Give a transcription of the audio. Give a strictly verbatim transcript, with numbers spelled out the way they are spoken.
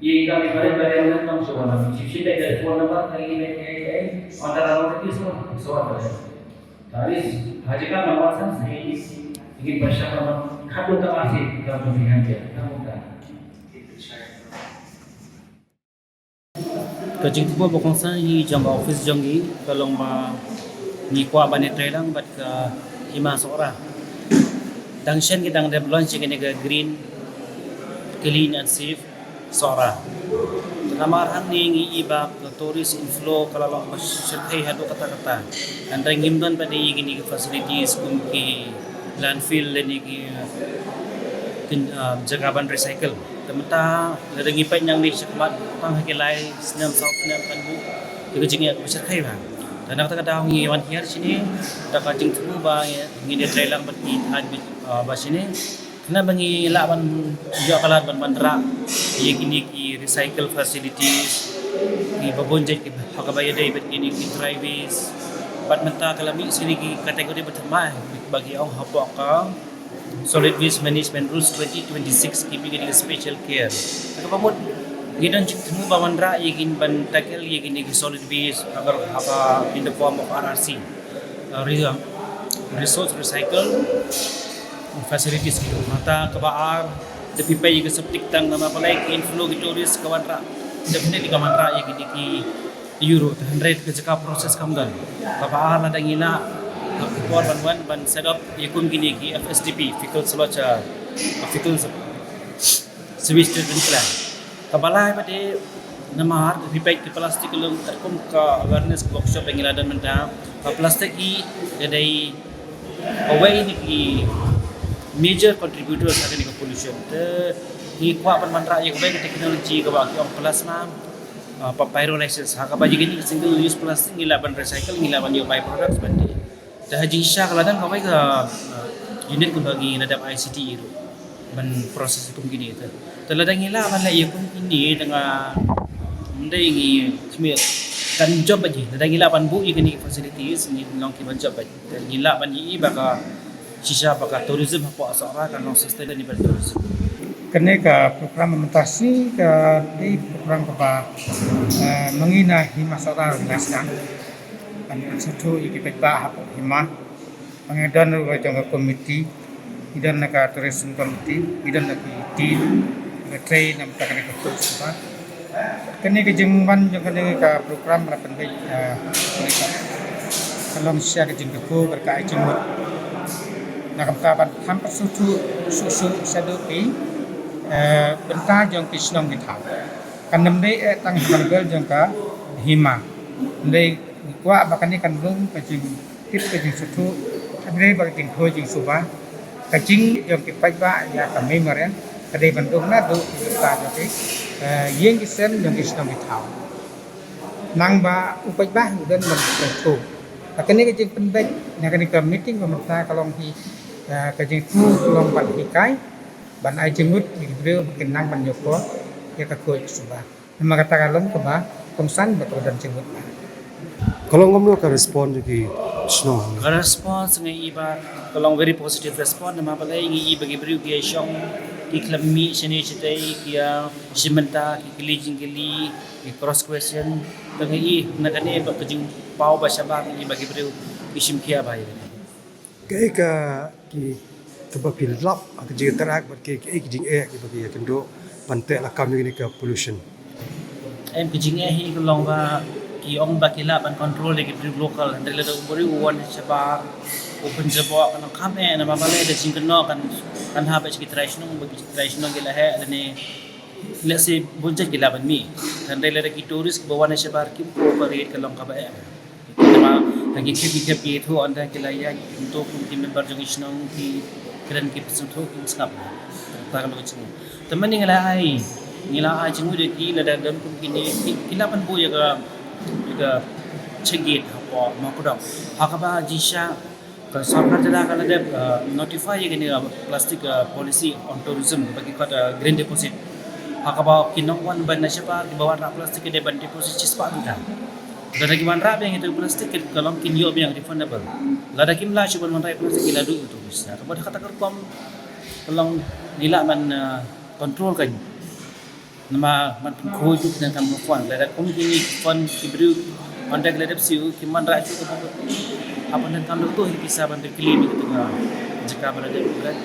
Ye kami barit barit ngan tang shuwa na. Chief chief da phone number ka email ka ka. Wan da rong ka so so. Taris haji ka ma wasan sa ye. Ye pa sha ka ma khatu ta asi ka tu pilihan dia. Kamu ta. Ka jingthmu ba kongsan hi jong ka office jong ngi ka long ba ngi kwah ban ïatrei lang bad ka Hima Sohra. Dang shen ki dang dep launch kane ka green, clean and safe Sohra. Namar hangne ngi i ba ka tourist inflow ka la long ba shyrkhei haduh katta katta. Hynrei ngim don pat de ïa kine ki facilities kum ki landfill lane ki, kin, ah, jaka ban recycle. Te mynta lada ngi peit nangne shakhmat tang ha ki lai snem saw snem kan buh ïa ka jingeh kaba shyrkhei bha. Te na kata ka daw ngi wan hiar shane da ka jingthmu ba ngin ïatrei lang bad ki thaiñ, ah, ba shane. Khnang ba ngi lah ban ïoh ka lad ban wanrah ïa kine ki recycle facilities kiba bun jait kiba ha kaba ïadei bad kine ki dry waste. Bad mynta ka la mih shane ki category ba thymmai ba ki ong hapoh ka Solid Waste Management Rules twenty twenty-six ki mih kine ki special care. Kaba mut ngi don jingthmu ba wanrah ïa kine ban tackle ïa kine ki solid waste ha ka, ha ka in the form of R R C. Uh, re-, resource recycle facilities ki. Nangta kaba ar, da phi peit ïa ka septic tank namar balei ki inflow ki tourist ka wanrah, definitely ka wanrah ïa kine ki euro, te hynrei ka jaka process kam don. Kaba ar lada ngi lah ha ka por ban wan ban set up ïa kum kine ki F S T P, fecal sludge, uh, fecal sewage treatment plant. Kaba lai pat de namar da phi peit ki plastic ka long katkum ka awareness workshop ba ngi la don mynta. Ka plastic hi ka dei kawei na ki major contributors ha kane ka pollution. Te ngi kwah ban wanrah ïa kawei ka technology kaba ki ong plasma, uh, pa-, pyrolysis. Ha kaba ïa kine ki single use plastic ngi lah ban recycle, ngi lah ban ïoh by-products ban dih. Te ha jingshisha ka la don kawei ka, uh, unit kaba ngi la dep I C T ruh ban process kum kine te. Te lada ngi lah ban leh ïa kum kine te nga, ym dei ngi khmih, kan jop bad ngi. Lada ngi lah ban buh ïa kine ki facilities ngi long kiba jop bad ngi. Te ngi lah ban ïohi ba ka shisha ba ka tourism hapoh Sohra kan long sustainable tourism. Kane ka program mynta shi ka dei program kaba, eh, ma ngi na Hima Sohra la sdang. Kan sngewthuh ïa ki paidbah hapoh Hima. Ba ngi don ruh ka jong ka committee, ngi don na ka tourism committee, ngi don na ki team, ngi trei na bynta kane ka tourism ba. Kane ka jingwan jong kane ka program ba la pynbeit, eh, ka long shisha ka jingkyrkhu bad ka ai jingmut na ka bynta ban kham pynsngewthuh shuh shuh shaduh ki, eh, bynta jong ki shnong ki thaw. Kan ym dei eh tang ha ka level jong ka hima. Hynrei ngi kwah ba kane kan long ka jingtip ka jingsngewthuh, hynrei ba ka jingkhuid jingsuba, ka jing jong ki paidbah ïa ka Mei Mariang ka dei ban long naduh ki bynta jong ki, eh, ïing ki sem jong ki shnong ki thaw. Nang ba u paidbah u don ban sngewthuh. Ba kane ka jingpynbeit na kane ka meeting ba mynta ka long hi, eh, ka jingkyrkhu ka long ban hikai, ban ai jingmut ïa ki briew ba kin nang ban ïoh por ïa ka khuid ka suba. Namar kata ka long kaba kongsan bad kaba don jingmut. Ka long kumno ka response jong ki shnong? Ka response nga i ba ka long very positive response, namar balei nga i ba ki briew ki ïa shong, ki khlem mih shane shatei, ki ïa shim bynta, ki kylli jingkylli, ki cross question. Te nga i na kane ba ka jingpaw ba shabar nga i ba ki briew ki shim khia ba ïa kane. Kaei ka ki kaba phi lap ha ka jingïatrak bad kaei kaei ki jingeh kiba ki ïakynduh ban teh lakam ïa kane ka pollution? Em, ki jingeh hi ka long ba ki ong ba ki lah ban control ïa ki briew local, hynrei lada u briew u wan shabar u pynjaboh ka long kham eh, namar balei da jingkynnoh kan, kan hap eh sha ki trai shnong, ba ki trai shnong ki la heh lane lehse bun jait ki lah ban mih. Hynrei lada ki tourist kiba wan shabar kim cooperate ka long kaba eh. Namar ha ki khep ki khep ki ïathuh ynda ki la ïaid kumto kum ki member jong ki shnong ki kren ki pynsngewthuh ki sngap. Kata ka long ka jingmut. Te mynne ngi la ai, ngi la ai jingmut ïa ki lada don kum kine ki, ki lah ban buh ïa ka, ïa ka check gate hapoh Mawkdong. Ha kaba jingshisha ka sorkar jylla ka la dep, uh, notify ïa kane, uh, plastic, uh, policy on tourism ba ki khot, uh, green deposit. Ha kaba ki nongwan ban na shabar kiba wanrah plastic ki dei ban deposit shispah tyngka. Lada ki wanrah biang ïa ka plastic ka long kin ïoh biang refundable. Lada kim lah shuh ban wanrah plastic ki la duh ïa ka plastic. Kaba da kata ka rukom ka long ngi lah ban, uh, control ka. Namar ban pynkhuid ki donkam ka fund, lada kum kine ki fund ki briew ynda ki la dep siew kim wanrah shuh ka fund, hap ban donkam da uto hi pisa ban pynkylli ïa kata ka jaka ba la dep.